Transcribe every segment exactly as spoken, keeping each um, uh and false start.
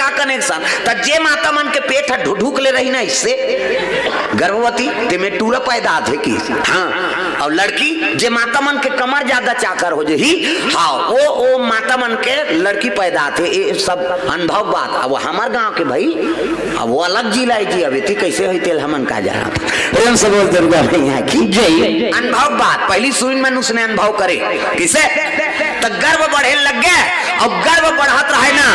Connection. त जे माता मन के पेट ह ढुढुक ले रही ना, इससे गर्भवती, तेमे टूरा पैदा आथे कि। हाँ, अउ लड़की, जे माता मन के कमर ज्यादा चाकर हो जही, हाँ, ओ, ओ माता मन के लड़की पैदा आथे। ये सब अनुभव बात। अब हमर गांव के भाई, अब वो अलग जिला हे जी, अब एती कैसे होई, तेल हमन का जाना था। प्रेम से बोल दुर्गा मैया की जय। अनुभव बात, पहली सुइन मन उसने अनुभव करे। किसे? त गर्भ बढ़े लग गे, अउ गर्भ बढ़त रहे ना,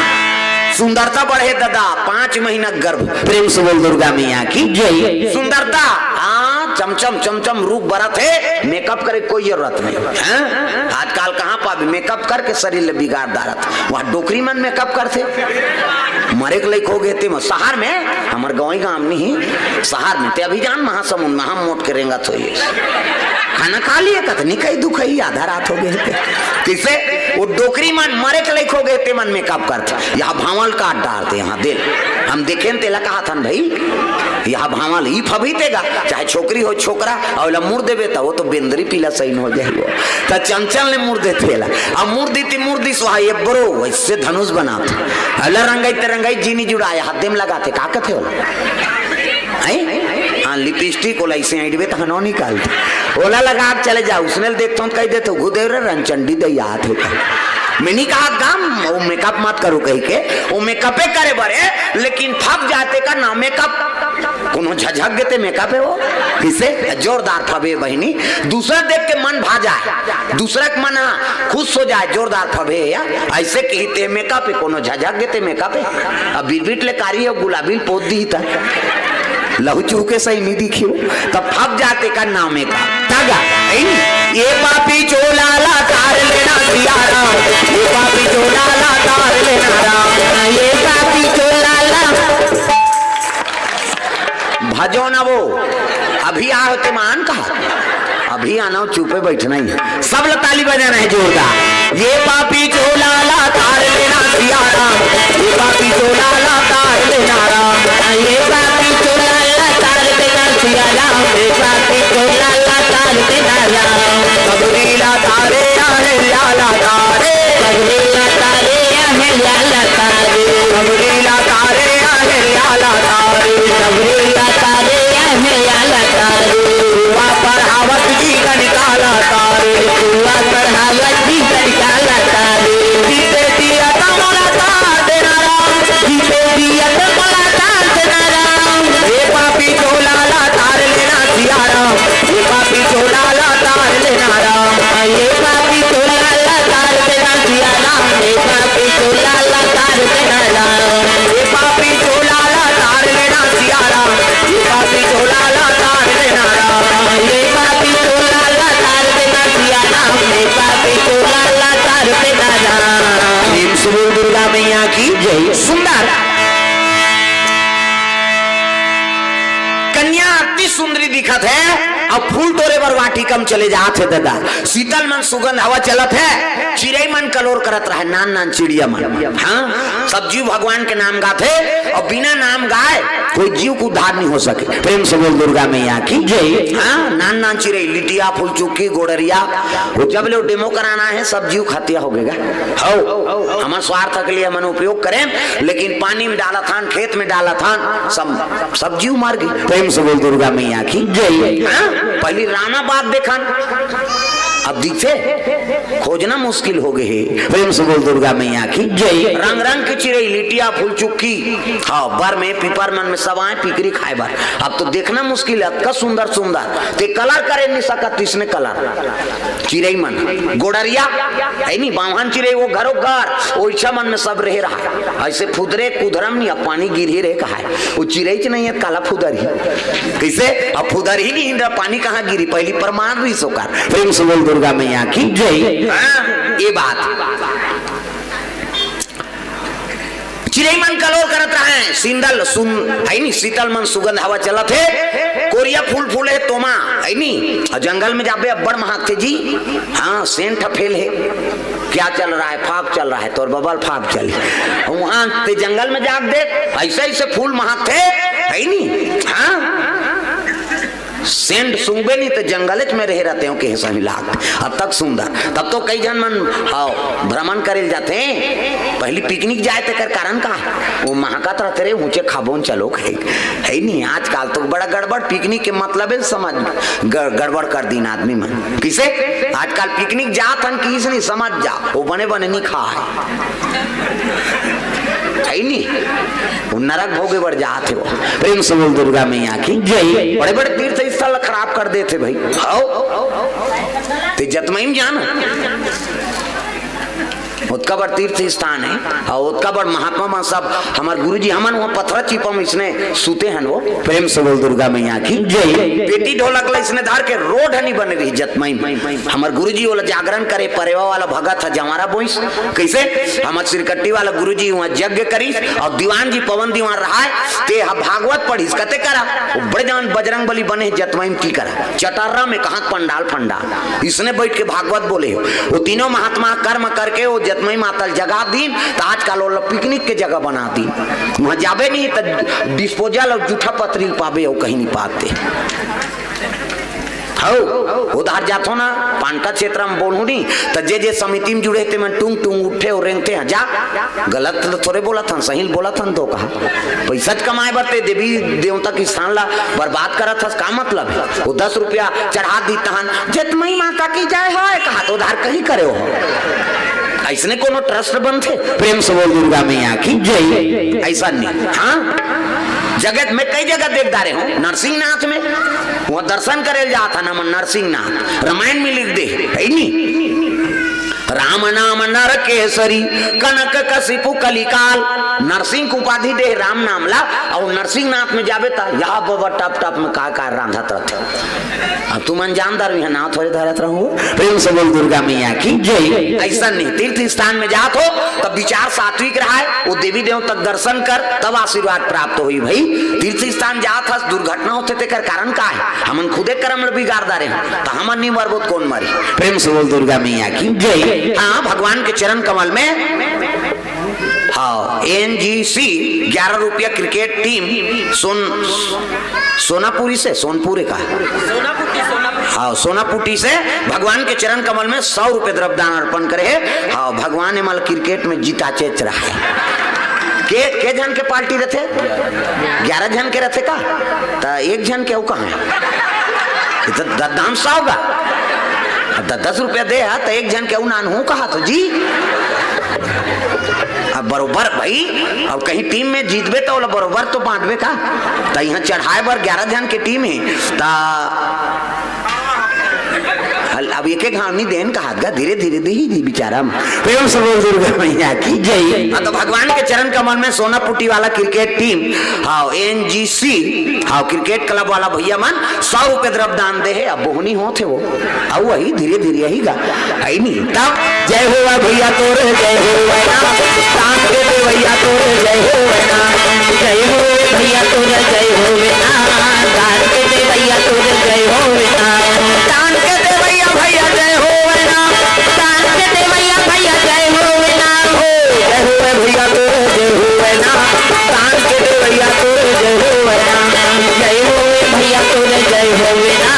सुंदरता बढ़े दादा, पांच महीना गर्भ। प्रेम से बोल दुर्गा मैया की जय। सुंदरता, हाँ, चमचम, चमचम रूप बरत हे, मेकअप करे कोई जरूरत नहीं। हाँ? आजकल कहाँ पाबे, मेकअप करके शरीर ले बिगाड़ डारत। वहाँ डोकरी मन मेकअप करथे। मरे के लइक हो गे ते म-, शहर में, हमर गंवई गांव नहीं, शहर में, ते अभी जान महासमुंद में हम मोट के रेंगत होइस। खाना खा लिए, कतनी कई दुखई, आधा रात हो गे ते। किसे? वो डोकरी मन मरे के लइक हो गे ते मन मेकअप करथे। यहाँ भांवल काट डारथे, यहाँ दिल। हम देखेन तेला कहाथन भाई, यहाँ भांवल ई फबही तेगा, चाहे छोकरी हो छोकरा, अउ एला मुड़ देबे त वो तो बेंदरी पीला सही हो जाही वो। त चंचल ने मुड़ देथे एला। अब मुड़ दीती, मुड़ दीस, वहाँ ये बरो वैसे धनुष बनाथे। अला रंगई ते रंगई जीनी जुड़ाए, हद्दे में लगाथे, का कथे ओला? हैं? हाँ, लिपस्टिक ओला ऐसे ऐंठबे त हनो निकालथे। ओला लगा के चले जा, उसने देखथों त कहि देथे, "घुदेव रे रंचंडी दई आत हे।" मैं नहीं कहा गाम, वो मेकअप मत करो कहि के, वो मेकअपे करे बरे, लेकिन फब जाथे का ना मेकअप। कोनो झझक गे ते मेकअप हे वो? किसे? जोरदार फबे बहिनी। दूसरा देख के मन भा जाए, दूसरा के मन हा खुश हो जाए, जोरदार फबे या। ऐसे कहिथे मेकअप हे, कोनो झझक गे ते मेकअप हे। अब बिरबिट ले कारी अउ गुलाबी ल पोत दिही त लहू चूके सही नहीं दिखियो, तब फब जाथे का ना मेकअप। तगा, ऐ, ये पापी चोला ला तार लेना सिया राम, ये पापी चोला ला तार लेना राम, ये पापी चोला ला। भजो न वो, अभी आ होते मान कहा, अभी आना हो, चुपे बैठना ही है। सब ला ताली बजाना है जोरदार। ये पापी चोला ला तार लेना सिया राम, ये पापी चोला ला तार लेना राम, ये पापी चोला ला तार देना सिया राम, ये पापी चोला ला तार देना राम। पगड़ी ला तारे, आहे लाला तारे, पगड़ी ला तारे, आहे लाला तारे, पगड़ी ला तारे, आहे लाला तारे, पगड़ी ला तारे, आहे लाला तारे। कुआ पर हावत जी का निकाला तारे, कुआ पर हावत जी का निकाला तारे। जीते दिया तमला तार देना राम, जीते दिया तमला तार देना राम। ये पापी चोला ला तार लेना सिया राम, ये पापी चोला ला तार लेना राम, ये पापी चोला ला तार देना सिया राम, ये पापी चोला ला तार देना राम, ये पापी चोला ला तार लेना सिया राम, ये पापी चोला ला तार देना राम, ये पापी चोला ला तार देना सिया राम, ये पापी चोला ला तार देना राम। प्रेम से बोल दुर्गा मैया की जय। सुंदर कन्या अति सुंदरी दिखत हे, अब फूल टोरे बर वाटिका म चले जात हे दादा। शीतल मन सुगंध हवा चलत हे, चिरई मन कलोर करत रहे, नान नान चिड़िया मन। हाँ, सब जीव भगवान के नाम गात हे, अउ बिना नाम गाए कोई जीव के उद्धार नहीं हो सके। प्रेम से बोल दुर्गा मैया की जय। हाँ, नान नान चिरई, लिटिया, फुलचुक्की, गोड़रिया, वो जब ले डेमो कराना हे, सब जीव खतिया हो गेगा। हौ, हमर स्वार्थ के लिए हमन उपयोग करेन, लेकिन पानी में डालत हन, खेत में डालत हन, सब, सब जीव मर गे। प्रेम से बोल दुर्गा मैया की जय। हाँ? पहली राना बात देखन, अब दिखथे, खोजना मुश्किल हो गे हे। प्रेम से बोल दुर्गा मैया की जय। रंग रंग के चिरई, लिटिया, फुलचुक्की, हाँ, बर में, पीपर मन में सब आए पिकरी खाए बर। अब तो देखना मुश्किल हे, अतका सुंदर सुंदर। ते कलर करे नहीं सकत, इसने कलर। चिरई मन, गोड़रिया, हे नी, बाम्हन चिरई, वो घरो घर, ओइछा मन में सब रहे रहा। ऐसे फुदरे कुधरम नहीं, अब पानी गिरही रहे कहा हे। वो चिरई च नहीं हे, काला फुदरही। कैसे? अब फुदरही नहीं, इंद्र पानी कहाँ गिरही? पहली प्रमाण रहिस ओकर। प्रेम से बोल दुर्गा मैया की जय। हाँ, ये बात। चिरई मन कलोर करत रहे, सिंदल सुन, हे नी, शीतल मन सुगंध हवा चलत हे, कोरिया फूल फूले तोमा, हे नी, अउ जंगल में जाबे अब्बड़ महकथे जी, हाँ, सेंट फेल हे, क्या चल रहा है, फाग चल रहा है, तोर बबल फाग चल, वहाँ ते जंगल में जाके देख, ऐसे ऐसे फूल महकथे, हे नी, हाँ, सेंट सूंघबे नहीं तो जंगलेच में रहे रहते हो, कहे सही लाग। अब तक सुंदर, तब तो कई झन मन, हाँ, भ्रमण करे ल जाथे। पहली पिकनिक जाए तेकर कारण का? वो महकत रहते रे, ऊंचे खाबोन चलो खाए। है नहीं, आजकल तो बड़ा गड़बड़, पिकनिक के मतलब है समझ, ग-, गड़बड़ कर दीन आदमी मन। किसे? आजकल पिकनिक जात हन, किस नहीं समझ जा, वो बने बने नहीं खाए। है नहीं, वो नरक भोगे बर जात हे वो। प्रेम से बोल दुर्गा मैया की जय। बड़े बड़े तीर्थ स्थल खराब कर देथे भाई। आओ, ते जतमई में जाना, ओतका बड़ तीर्थ स्थान है और ओतका बड़ महात्मा मन सब। हमर गुरुजी, हमन वहाँ पथरा चिपा में इसने सूते हन वो। प्रेम से बोल दुर्गा मैया की जय। पेटी ढोलक ला इसने धर के रोड हनी बने रही जतमई में। हमर गुरुजी ओला जागरण करे, परेवा वाला भगत ह जंवारा बोइस। कैसे? हमर सिरकट्टी वाला गुरुजी वहाँ यज्ञ करिस और दीवान जी पवन दीवान रहाय, ते ह भागवत पढ़िस। कते करा? वो बड़े जान बजरंग बली बने हे जतमई में, की करा? चटर्रा में कहाँ पंडाल फंडाल, इसने बैठ के भागवत बोले हो। वो तीनों महात्मा कर्म करके वो जतमई माता ल जगा दीन, तो आजकल वो लोग पिकनिक के जगह बना दीन। वहाँ जाबे नहीं तो डिस्पोजल और जूठा पतरी पाबे, वो कहीं नहीं पाते। हौ, उधार जाथो ना, पानका क्षेत्र में बोलहूँ नी, त जे जे समिति में जुड़े हे, ते मन टूंग टूंग उठे और रेंगते हैं। जा, गलत तो थोड़े बोलत हन, सही बोलत हन तो कहा। पैसा च कमाए बर ते देवी देवता के स्थान ला बर्बाद करत हस, का मतलब है? वो दस रुपया चढ़ा दी तहन, "जतमई माता की जय हो," कहा तो उधार कहीं करे हो। ऐसने कोनो ट्रस्ट बनथे? प्रेम से बोल दुर्गा मैया की जय। ऐसा नहीं। हाँ, जगत में कई जगह देख डारे हो, नरसिंहनाथ में, वो दर्शन करे जात हन हमन नरसिंहनाथ, रामायण में लिख दे, है नी? राम नाम नर केसरी, कनक कशिपु कलिकाल। नरसिंह के उपाधि दे राम नाम ला, और नरसिंहनाथ में जाबे त यहाँ बबर टप टप में का का रांधत रहथे। अब तुमन जानदार भी है, नाव थोड़े धरत रहूं। प्रेम से बोल दुर्गा मैया की जय। ऐसा नहीं, तीर्थ स्थान में जात हो तब विचार सात्विक रहाय, वो देवी देव तक दर्शन कर, तब आशीर्वाद प्राप्त होई भाई। तीर्थ स्थान जात हस, दुर्घटना होथे, तेकर कारण का है? हमन खुदे कर्म ल बिगाड़ डारे हन, त हमन नहीं मरबो त कौन मरी? प्रेम से बोल दुर्गा मैया की जय। हाँ, भगवान के चरण कमल में, हाँ, एनजीसी ग्यारह रुपया क्रिकेट टीम सोन-, सोनापुरी से, सोनपुरे का, हाँ, सोनापुटी से भगवान के चरण कमल में सौ रुपये द्रव्यदान अर्पण करे हे। हाँ, भगवान एमल क्रिकेट में जीता चेच रहा है। के, के झन के पार्टी रहथे? ग्यारह झन के रहथे का? त एक झन के अउ कहाँ है? ये तो द-, दाम सौ का। अब द-, दस रुपया दे हा, त एक झन के अउ नान हूँ कहा तो जी। अब बरोबर भाई, अब कहीं टीम में जीतबे त ओला बरोबर तो बांटबे का। त यहाँ चढ़ाए बर ग्यारह झन के टीम है, त हल-, अब एक एक हानि देन कहा गा, धीरे धीरे दे ही दी बेचारा। प्रेम से बोल दुर्गा मैया की जय। हाँ, तो भगवान के चरण कमल में सोनापुटी वाला क्रिकेट टीम, हाँ, एनजीसी, हाँ, क्रिकेट क्लब वाला भैया मन सौ रुपये द्रव्य दान दे हे। अब बोहनी होत हे वो, अउ वही धीरे धीरे यही गा, आई नहीं तब। जय हो भैया तोर जय हो ना, तान के देवैया तोर जय हो ना, जय हो भैया तोर जय हो ना, तान के देवैया तोर जय हो ना, तान के देवैया भैया जय हो ना, तान के देवैया भैया जय हो ना, हो जय हो भैया तोर जय हो ना, तान के देवैया तोर जय हो ना, जय हो भैया तोर जय हो ना,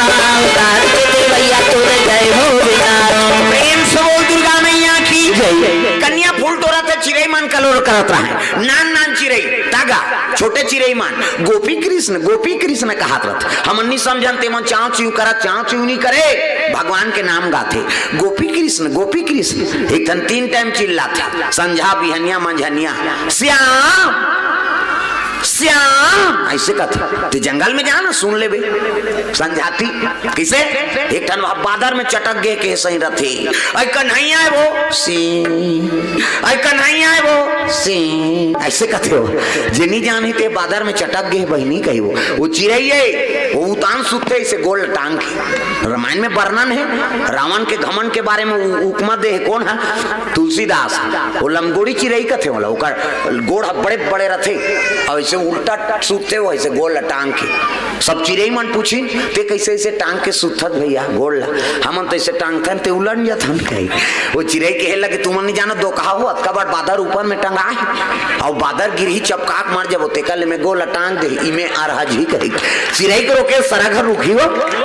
तान के देवैया तोर जय हो ना। प्रेम से बोल दुर्गा मैया की जय। कन्या फूल टोरा ते चिरई मन कलोर करत रहे, नान नान चिरई, तागा, छोटे चिरई मन, गोपी कृष्ण, गोपी कृष्ण कहत रहत। हमन नी समझन, ते मन चाव चिव करत, चाव चिव नी करे, भगवान के नाम गाथे, गोपी कृष्ण, गोपी कृष्ण। एक ठन तीन टाइम चिल्लाथे, संझा, बिहनिया, मंझनिया, "श्याम, श्याम," ऐसे कथे। ते जंगल में जा ना, सुन लेबे। संझाती किसे? एक ठन वहाँ बादर में चटक गे के सही रथे। "अई कन्हैया है वो सी, अई कन्हैया है वो सी," ऐसे कथे हो। जे नी जानी ते बादर में चटक गे बहिनी कही वो। वो चिरई है, वो उतान सुते इसे गोल टांग के। रामायण में वर्णन हे रावण के घमंड के बारे में, उ-, उपमा दे हे कोन ह? तुलसीदास। वो लमगोड़ी चिरई कथे, ओला, ओकर गोड़ ह बड़े बड़े रथे, अउ ऐसे उल्टा सूतथे, वो ऐसे गोड़ ला टांग के। सब चिरई मन पूछिन, "ते कैसे ऐसे टांग के सूतत भैया गोड़ ला?" "हमन तो ऐसे टांगथन, ते उलट जाथन।" कही, वो चिरई कहे लगे, "तुमन नहीं जानो, दो कहा हो, अतका बड़ बादर ऊपर में टंगा हे, अउ बादर गिरही, चपका के मर जाबो, तेकर ले मैं गोड़ ला टांग दे, इमे अरहज ही," कही। चिरई के रोके सरग ह रुकही हो।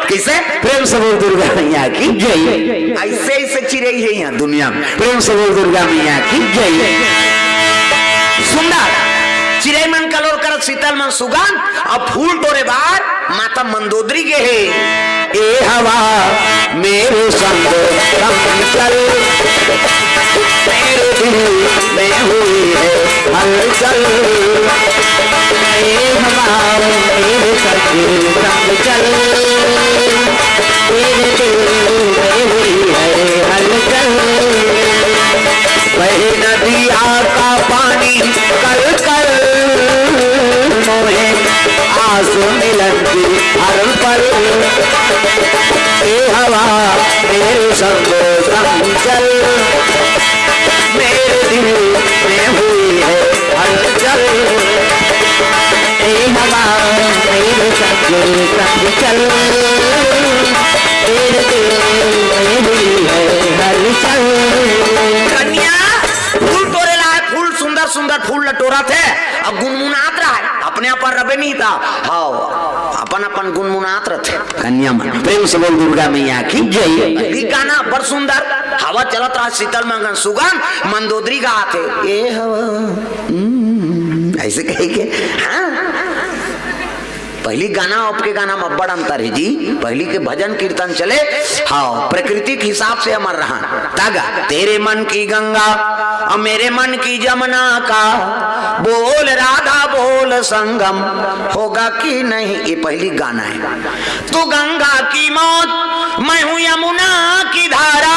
कैसे? प्रेम से बोल दुर्गा मैया की जय। ऐसे ऐसे चिरई हे यहाँ दुनिया में। प्रेम से बोल दुर्गा मैया की जय। सुंदर चिरई मन कलोर करत सीतल मन सुगंध, अउ फूल टोरे बार माता मंदोदरी गे हे। ए हवा मेरे संग संग चल, मेरे दिल में हुई है हलचल। ए हवा मेरे संग संग चल, मेरे दिल में हुई है हलचल। बहे नदिया का पानी कल कल, मोहे आस मिलन की हर पल। ए हवा मेरे संग संग चल, मेरे दिल में हुई है हलचल। ए हवा मेरे संग संग चल, मेरे दिल में हुई है हलचल। कन्या फूल टोरे ला हे, फूल सुंदर सुंदर फूल ल टोरत हे, अउ गुनगुनात रहा हे, अपने आप रबे नहीं था। हाँ, अपन अपन गुनगुनात रथे। कन्या मन प्रेम से बोल दुर्गा मैया की जय। ये गाना बड़ सुंदर, हवा चलत रहा, सीतल मंगन सुगंध, मंदोदरी गात हे, ए हवा, हम्म, ऐसे कहे के। हाँ, पहली गाना, अब के गाना में अब्बड़ अंतर हे जी। पहली के भजन कीर्तन चले, हाँ, प्रकृति के हिसाब से अमर रहा। तागा, तेरे मन की गंगा और मेरे मन की जमुना का, बोल राधा बोल संगम होगा कि नहीं, ये पहली गाना हे। तू गंगा की मौत, मैं हूँ यमुना की धारा,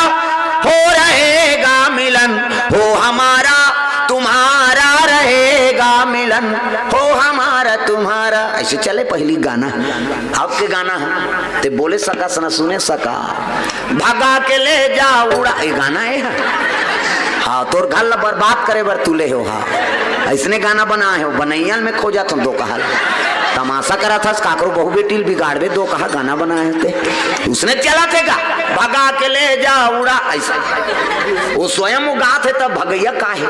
हो रहेगा मिलन, हो हमारा तुम्हारा रहेगा मिलन, हो हमारा तुम्हारा। ऐसे चले पहली गाना। अब के गाना हे, ते बोले सकस न सुने सका, भगा के ले जा उड़ा, ये गाना हे। हाँ, तोर घर ला बर्बाद करे बर तू ले हो। हाँ, ऐसने गाना बनाए हो, बनैया ल मैं खोजत हूँ, दो कहा ल। तमाशा करत हस, काकरो बहू बेटी ल बिगाड़बे, दो कहा गाना बनाए होते। उसने चलत हे का, भगा के ले जा उड़ा, ऐसा। वो स्वयं वो गात हे, तब भगैया का हे?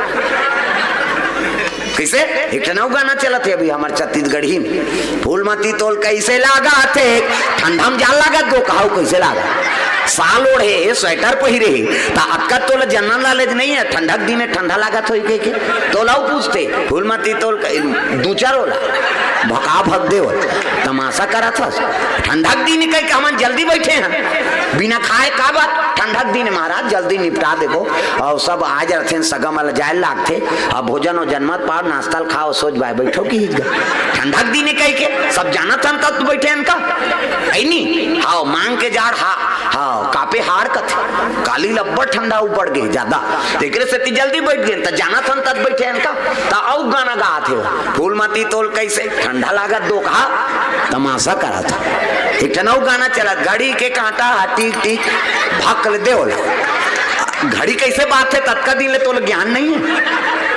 कैसे? एक ठन अउ गाना चलत हे अभी हमर छत्तीसगढ़ी में, फूलमती तोल कैसे लागत हे, ठंडा में जाड़ लागत, दो कहा कैसे लागत? साल ओढ़े हे, स्वेटर पहिरे हे, त अतका तोला जनरल नॉलेज नहीं हे, ठंडा के दिन में ठंडा लागत होही कह के। तोला अउ पूछते, फूलमती तोल कै-, दू चार ओला, भका भग दे ओला, तमाशा करत हस। ठंडा के दिन कह के हमन जल्दी बैठे हन, बिना खाए का बात, ठंडा के दिन महाराज जल्दी निपटा देबो। अउ सब आ जाथे, सगा मन ल जाए ल लागथे, अब भोजन वोजन मत पाओ, नाश्ता ल खाओ, सोच बाय बैठो कि हिजगा। ठंडा के दिन कह के सब जानत हन, तब तो बैठे हन का? है नी? हाव, मांग के जाड़ हा, हाव, कापे हाड़ कथे। काली ल अब्बड़ ठंडा उपड़ गे ज्यादा, तेकरे सेती जल्दी बैठ गे, त जानत हन, तब बैठे हन का? त अउ गाना गात हे, फूलमती तोल कैसे ठंडा लागत दो कहा, तमाशा करत हे। एक ठन अउ गाना चलत, घड़ी के कांटा हा टीक टीक, भक ले दे ओला। घड़ी कैसे बात हे, ततका दिन ले तोला ज्ञान नहीं हे,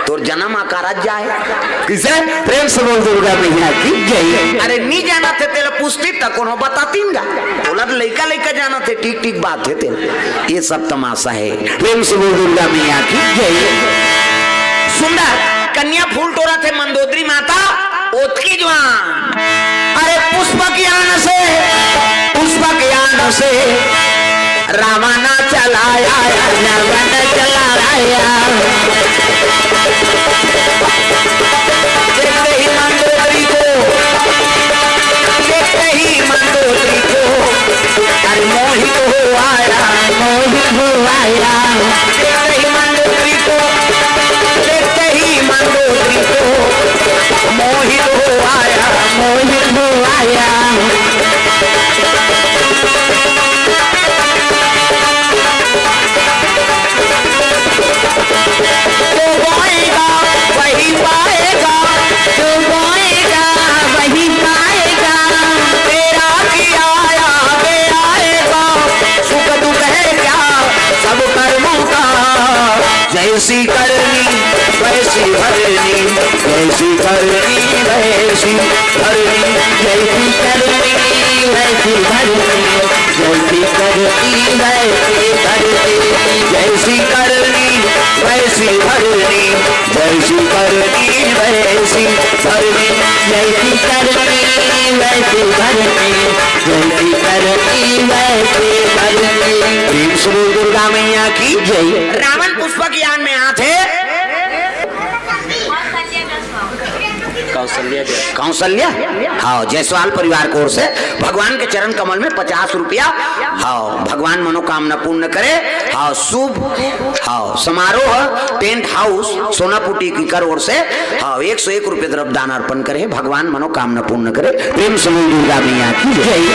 तोर जनम अकारत जाए। किसे? प्रेम से बोल दुर्गा मैया की जय। अरे नी जानत हे तेला पूछती त कोनो बतातिन गा, ओला त लइका लइका जानत हे, ठीक ठीक बात हे तेला। ये सब तमाशा हे। प्रेम से बोल दुर्गा मैया की जय। सुंदर कन्या फूल टोरत हे मंदोदरी माता, ओतकी जुवान। अरे पुष्पक यान से, पुष्पक यान से रवाना चलाया, रवाना चलाया। देखते ही मंदोदरी को, देखते ही मंदोदरी को, अरे मोहित हो आया, मोहित हो आया। देखते ही मंदोदरी को, देखते ही मंदोदरी को, मोहित हो आया, मोहित हो आया। जो बोएगा वही पाएगा, करनी वैसी करनी, जैसी करनी वैसी करनी, जैसी करनी वैसी करनी, जैसी करनी वैसी करनी, जैसी करनी वैसी करनी, जैसी करनी वैसी करनी, जैसी करनी वैसी करनी। प्रेम से बोल दुर्गा मैया की जय। रावण पुष्पक यान में आथे। कौशल्या, कौशल्या। हाँ, जायसवाल परिवार की ओर से भगवान के चरण कमल में पचास रुपया। हाँ, भगवान मनोकामना पूर्ण करे। हाँ, शुभ, हाँ, समारोह टेंट हाउस सोनापुटी की कर ओर से, हाँ, एक सौ एक रुपये द्रव्य दान अर्पण करे, भगवान मनोकामना पूर्ण करे। प्रेम से बोल दुर्गा मैया की जय।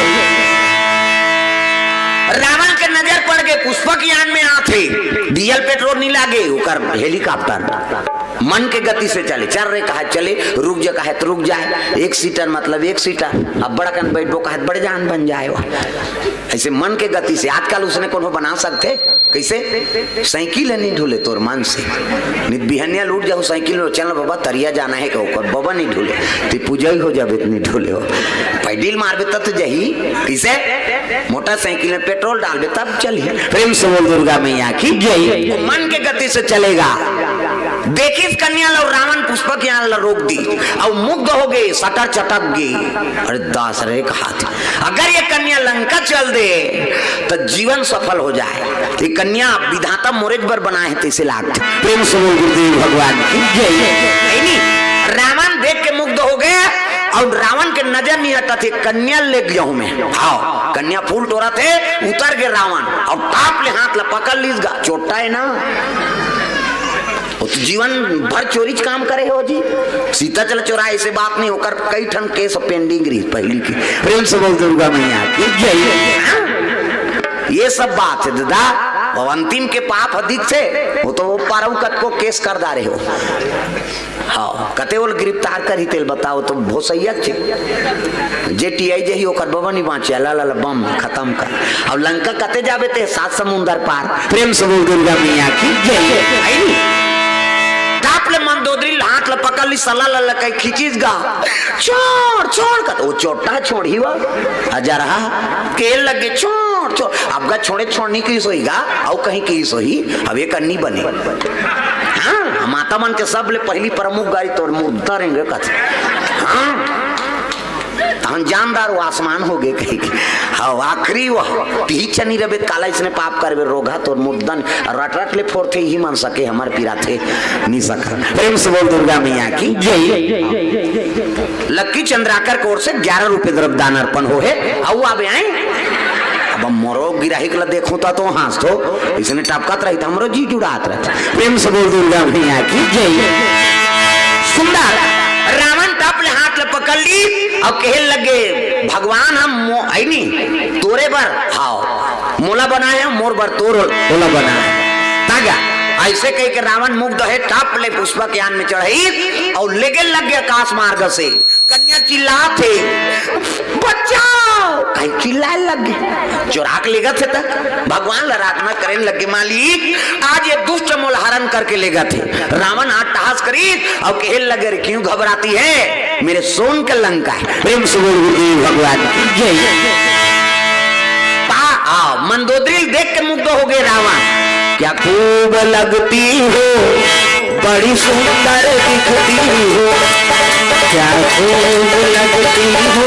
रावण के नजर पड़ गए, पुष्पक यान में आथे, डीजल पेट्रोल नहीं लागे, ओकर हेलीकॉप्टर मन के गति से चले। चल रे कहा चले, रुक जा कहे तो रुक जाए। एक सीटर मतलब एक सीटर। अब बड़कन बैठबो कहे तो बड़े जान बन जाए। ऐसे मन के गति से आजकल उसने कोनो बना सकथे? कैसे? साइकिल है नहीं ढूले तोर मन से। नित बिहनिया लूट जाओ साइकिल में, चल बाबा तरिया जाना है, कहो कहो, बाबा नहीं ढूले, ते पूजा ही हो जाबे तो नहीं ढूले हो। पैडिल मारबे तब तो जही। कैसे? मोटरसाइकिल में पेट्रोल डालबे तब चलिए। प्रेम से बोल दुर्गा मैया की जय। वो मन के गति से चलेगा। देखिस कन्या ला रावण पुष्पक यान ला रोक दी, अउ मुग्ध हो गए, सटर चटक गए। अरे दास रे कहा था, अगर ये कन्या लंका चल दे तो जीवन सफल हो जाए। ये कन्या विधाता मोरे बर बनाए हैं, तैसे लागथे। प्रेम से बोल गुरुदेव भगवान की जय। नहीं, नहीं, रावण देख के मुग्ध हो गए अउ रावण के नजर नहीं हटत हे, कन्या ले गया हूं मैं। हाँ, कन्या फूल टोरत हे, उतर गए रावण अउ टाप ले हाथ ला पकड़ लीस गा, चोट्टा है ना। वो तो जीवन भर चोरी च काम करे हो जी। सीता चल चोराए, ऐसे बात नहीं, ओकर कई ठन केस पेंडिंग रही पहली की। प्रेम से बोल दुर्गा मैया की जय। ये सब बात है दादा, वो अंतिम के पाप अधिक से, वो तो वो पारऊ कतको केस कर डारे हो। हाँ, कते ओल गिरफ्तार करी तेल बताओ तो भोसैया के। जे टीआई जही ओकर बबा नहीं बाँचे, अला ला बम खत्म कर। अब लंका कते जाबे ते सात समुंदर पार। प्रेम से बोल दुर्गा मैया की जय। आई नी? टाप ले मंदोदरी हाथ ले पकड़ ली, सला ला कहीं खींचिस गा। छोड़, छोड़ कर, वो चोट्टा छोड़ ही वा। अजरहा, केहे लगे, छोड़, छोड़। अब गा छोड़े छोड़नी की सोई गा, अउ कहीं की सोई, अब ये करनी बने। हाँ, माता मन के सबले पहली प्रमुख गाड़ी तोर मुद्दा रेंगे कथे। हाँ, तहन जानदार वो आसमान हो गए कहीं के। हाँ, आखिरी वो तीही चनी रबे काला इसने पाप करबे रोगा तोर मुद्दन रट रट ले फोड़थे ही मन सके हमार पीरा थे नहीं सका। प्रेम से बोल दुर्गा मैया की जय। लक्की चंद्राकर की ओर से ग्यारह रुपये द्रव्य दान अर्पण हो है। अउ आबे आए। अब मोरो गिराहिक ला देखूं ता तो हंस तो इसने टपकत रही था, हमरो जी जुड़ात रहता। प्रेम से बोल दुर्गा मैया की जय। सुंदर रावण टाप ले हाथ ले पकड़ ली अउ कहे लगे, भगवान हम मो-, ऐनी तोरे बर हाव, मोला बनाए है, मोर बर तोर ओला बनाए है। तागा ऐसे कह के रावण मुग्ध है, टाप ले पुष्पक यान में चढ़ई अउ लेगे लग गया आकाश मार्ग से। कन्या चिल्लात हे, "बचाओ!" कहीं चिल्लाए लग गए। चोरा के लेगत हे त भगवान ला आराधना करे लगे, "मालिक, आज ये दुष्ट मोल हरण करके लेगत हे।" रावण अट्टहास करी अउ कहे लगे, "अरे क्यों घबराती है? मेरे सोन का लंका है।" प्रेम से बोल गुरुदेव भगवान की जय। पा-, आ, मंदोदरी देख के मुग्ध हो गए रावण। क्या खूब लगती हो, बड़ी सुंदर दिखती हो, क्या खूब लगती हो,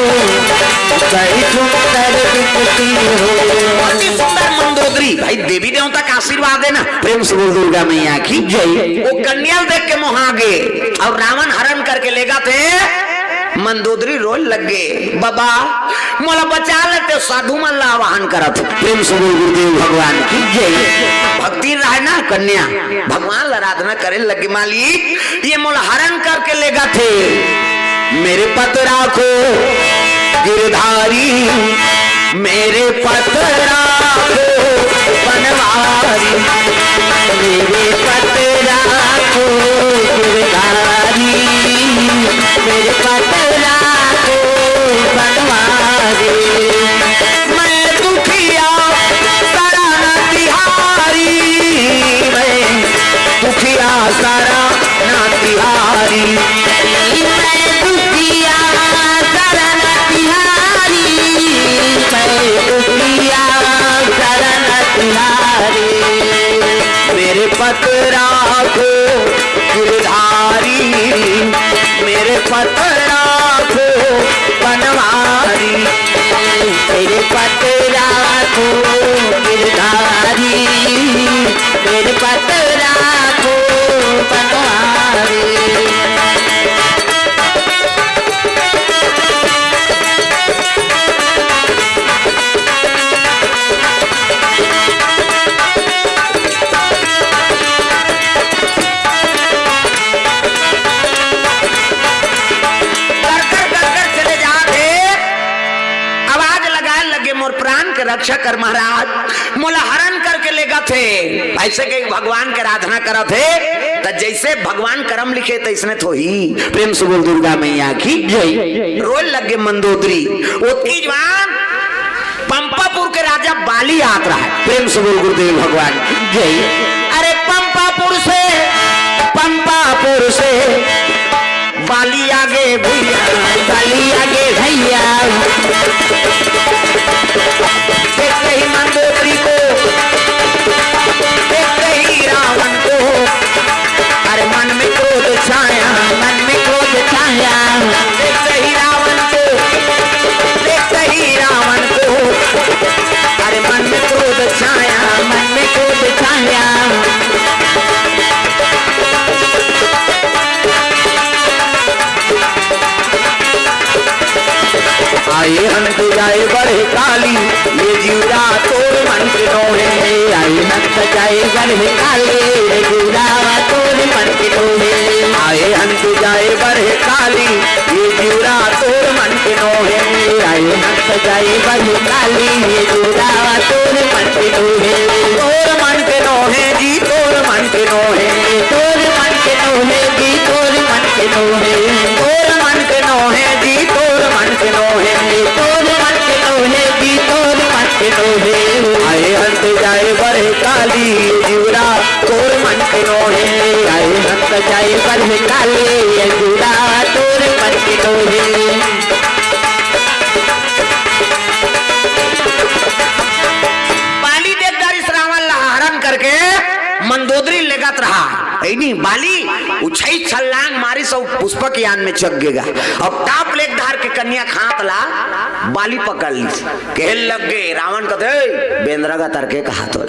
बड़ी सुंदर दिखती हो। अति सुंदर मंदोदरी, भाई देवी देवता का आशीर्वाद है ना। प्रेम से बोल दुर्गा मैया की जय। वो कन्या देख के मोहा गए अउ रावण हरण करके लेगत हे। मंदोदरी रोए लग गए, "बाबा, मोला बचा लेते, साधु मन ला आवाहन करत।" प्रेम से बोल गुरुदेव भगवान की जय। भक्ति रहे ना कन्या, भगवान ला आराधना करे लगे, "मालिक, ये मोला हरण करके लेगत हे, मेरे पत राखो गिरधारी, मेरे पत राखो बनवारी, मेरे पत राखो गिरधारी, मेरे पत राखो बनवारी। मैं दुखिया सारा ना तिहारी, मैं दुखिया सारा ना तिहारी।" राखो बनवारी, तेरे पतरा को गिरधारी, तेरे पतरा को बनवारी। कर कर कर कर चले जात हे, आवाज लगाए लगे, "मोर प्राण के रक्षा कर महाराज, मोला हरण करके लेगत हे।" ऐसे के भगवान के आराधना करत हे, त जैसे भगवान करम लिखे तैसने थोही। प्रेम से बोल दुर्गा मैया की जय। रोए लगे मंदोदरी, ओतकी जुवार पंपापुर के राजा बाली आत रहा है। प्रेम से बोल गुरुदेव भगवान की जय। अरे पंपापुर से, पंपापुर से बाली आगे भैया, बाली आगे भैया। देखते ही मंदोदरी को, देखते ही रावण को, अरे मन में क्रोध छाया, मन में क्रोध छाया। देखते ही रावण को, देखते ही रावण को, अरे मन में क्रोध छाया, मन में क्रोध छाया। आए हंत जाए बढ़े काली, ये जीवरा तोर मन के नोहे। आए हंत जाए बढ़े काली, ये जीवरा तोर मन के नोहे। आए हंत जाए बढ़े काली, ये जीवरा तोर मन के नोहे। आए हंत जाए बढ़े काली, ये जीवरा तोर मन के नोहे। तोर मन के नोहे जी, तोर मन के नोहे। तोर मन के नोहे जी, तोर मन के नोहे। तोर मन के नोहे जी, तोर मन के नोहे। तोर मन के नोहे जी, तोर मन के नोहे। आए हंत जाए बढ़े काली, जीवरा तोर मन के नोहे। आए हंत जाए बढ़े काली, जीवरा तोर मन के नोहे। बाली देख डारिस रावण ला हरण करके मंदोदरी लेगत रहा। ऐनी बाली उछई छलांग मारिस अउ पुष्पक यान में चघ गेगा। अब टाप ले धार के कन्या के हाथ ला बाली पकड़ लिस। कहे लग गे रावण कथे, "ए, बेंदरा का तरके कहा तो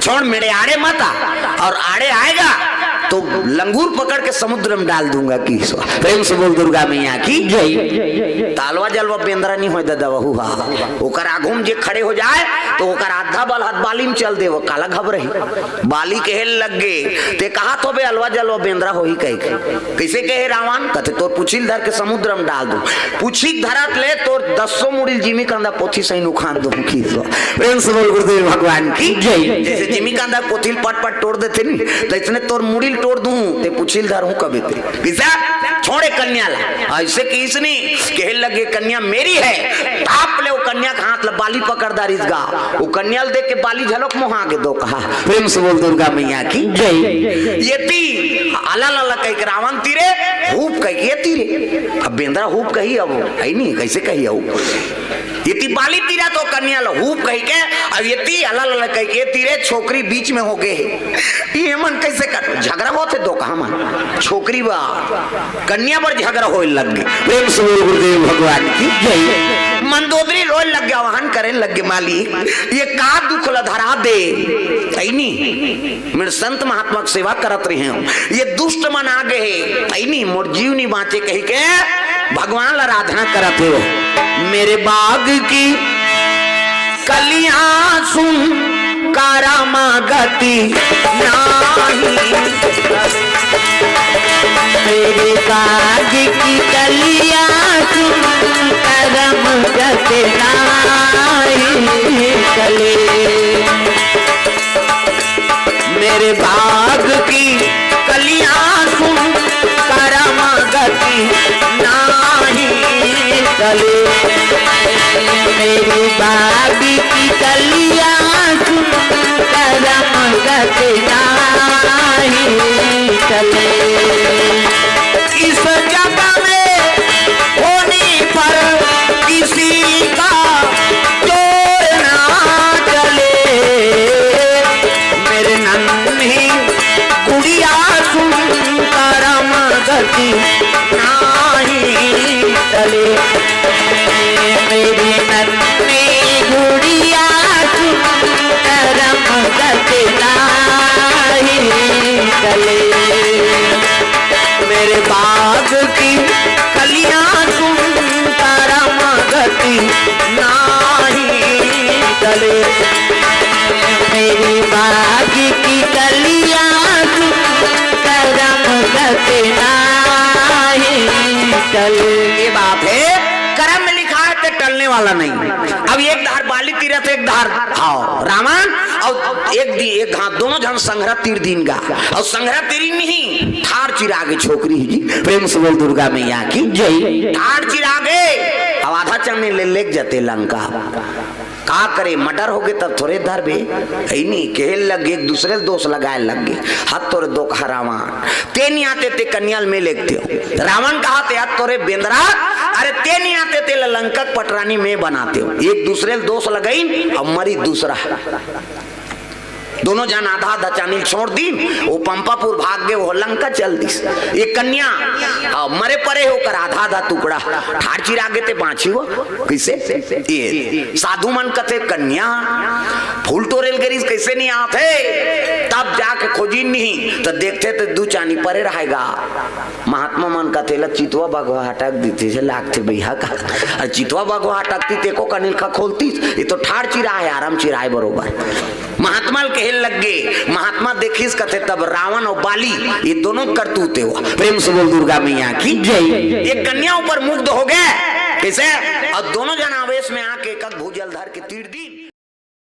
छोड़, मेरे आड़े मत आ, और आड़े आएगा तो लंगूर पकड़ के समुद्र में डाल दूंगा।" की सो प्रेम से बोल दुर्गा मैया की जय। तालवा जलवा बेंदरा नहीं होय दादा, वहू हा। ओकर आगू में जे खड़े हो जाए तो ओकर आधा बल हाथ बाली में चल दे, वो काला घबरही। बाली कहे लग गे, "ते कहा तो बे अलवा जलवा बेंदरा होही कह के।" कैसे कहे रावण? कथे, "तोर पुछिल धर के समुद्र में डाल दूं। पुछिल धरत ले तोर दसो मुड़िल जिमी कंदा पोथी सही उखान दूं।" की सो प्रेम से बोल गुरुदेव भगवान की जय। जैसे जिमी कंदा पोथी ल पट पट तोड़ देथे नी, तो इसने तोर मुड़िल तोड़ दूं, ते पुछिल धर हूं कबे ते। किसा छोड़े कन्या ला, ऐसे किसनी कहे लगे, "कन्या मेरी है।" टाप ले वो कन्या के हाथ ला बाली पकड़ दारिस गा। वो कन्या ला देख के बाली झलक मोहा के दो कहा। प्रेम से बोल दुर्गा मैया की जय। ये ती अला लला कह के रावण तीरे, हूप कह के ये तीरे। अब बेंदरा हूप कही, अब है नहीं, कैसे कही अब? ये ती बाली तीरा तो कन्या ला हूप कह के, अब ये ती अला लला कह के ये तीरे, छोकरी बीच में हो गए। ये मन कैसे कर झगड़ा होते दो कहा मन? छोकरी बा कन्या बर झगड़ा होए लग गे। प्रेम से बोल गुरुदेव भगवान की जय। मंदोदरी रोए लग गया, वहन करे लग गए, "मालिक, ये का दुख ला धरा दे?" तैनी मेरे संत महात्मा के सेवा करत रहे हूँ, ये दुष्ट मन आ गए, तैनी मोर जीव नहीं बाँचे कही के भगवान ला आराधना करत हो। मेरे बाग की कलियां सुन करम गति नाही। मेरे बाग की कलियां सुन करम गति नाही चले। मेरे बाग की कलियां सुन करम गति नाही टले। मेरे बाग की कलियां सुन करम गति नाही टले। इस जग में होने पर किसी का जोर ना चले। मेरे नन्ही गुड़िया सुन करम गति नाही टल। ये बात है, कर्म में लिखा है तो टलने वाला नहीं। अब एक धार बाली तीरत, एक धार, हाँ, रावण, और एक दी एक हाथ, दोनों झन संघरा तीर दीन गा। और संघरा तीरी नहीं, ठाड़ चिरागे छोकरी ही जी। प्रेम से बोल दुर्गा मैया की जय। ठाड़ चिरागे, अब आधा चन्नी ले लेके जाते लंका। का करे, मर्डर हो गए तब थोरे धरबे। कहीं नहीं, कहे लग गए, एक दूसरे से दोष लगाए लग गए। हद तोरे दोकहा रावण, ते नहीं आते ते कन्या ल में लेगतेंव। रावण कहा ते हद तोरे बेंदरा, अरे ते नहीं आते ते ल लंका के पटरानी में बनातेंव। एक दूसरे ल दोष लगाइन, अब मरी दूसरा। दोनों झन आधा आधा चानी ल छोड़ दीन, वो पंपापुर भाग गए, वो लंका चल दिस। ये कन्या, हाँ, मरे परे हे ओकर आधा आधा टुकड़ा, ठाड़ चिरागे ते बाँची हो। कइसे? ये साधु मन कथे, "कन्या फूल टोरे ल गे रिहिस, कइसे नहीं आत हे?" तब जाके खोजिन नहीं, त देखथे त दू चानी परे रहेगा। महात्मा मन कथे, "ला चितवा बघवा हटक दिथे, से लागथे भैया का। अरे चितवा बघवा हटकती, ते को कनिल का खोलतीस, ये तो ठाड़ चिरा हे, आराम चिरा हे बरोबर।" महात्मा ल कहे लग गे, महात्मा देखिस कथे, तब रावण और बाली, ये दोनों करतूत हे। प्रेम से बोल दुर्गा मैया की जय। ये कन्या ऊपर मुग्ध हो गए, कइसे? और दोनों झन आवेश में आके एक एक भुजा ल धर के तीर